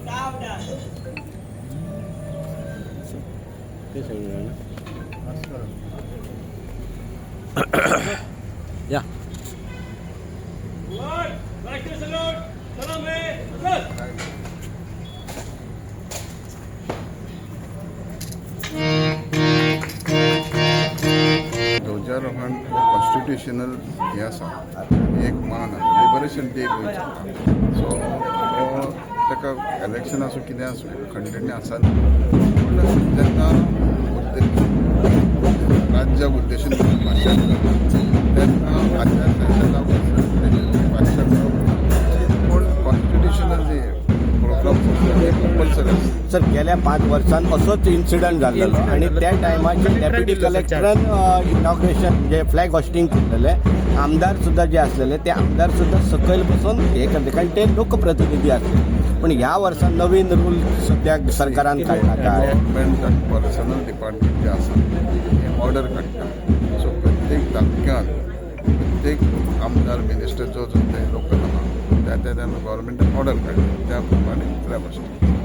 सावधान. ते सगळं ना या. राष्ट्रीय सलूट, सलाम. ध्वजारोहण हो कॉन्स्टिट्युशनल हें आसा, एक मान आसा. लिबरेशन डे गोंयचो, सो हो ताका इलेक्शन आसूं, कितें आसूं, खंडणी आसा. पूण जेन्ना राज्याक उद्देशून भाशण करता तेन्ना आचारसंहिता लागू आसा, तेजेर भाशण करप. पूण कॉन्स्टिट्युशनल जे प्रोग्राम्स आसता ते कंपल्सरी आसता. सर, गेल्या 5 वर्सांत असोच इन्सिडंट जाल्लो आनी त्या टायमाचेर डेप्युटी कलेक्टरान इनॉग्रेशन म्हणजे फ्लॅग हॉस्टिंग केल्लेले. आमदार सुद्दां जे आसलेले ते आमदार सुद्दां सकयल बसून हे करता, कारण ते लोकप्रतिनिधी आसले. पण ह्या वर्सा नवीन रूल सद्याक सरकारान काडला काय? गव्हर्मेंट पर्सनल डिपार्टमेंट जे आसा हे ऑर्डर काडटा. सो प्रत्येक तालुक्यांत प्रत्येक आमदार, मिनिस्टर जो जो ते लोकल आहा, त्या त्या गव्हर्मेंटान ऑर्डर काडटा, त्या प्रमाणे फ्लॅग आसता.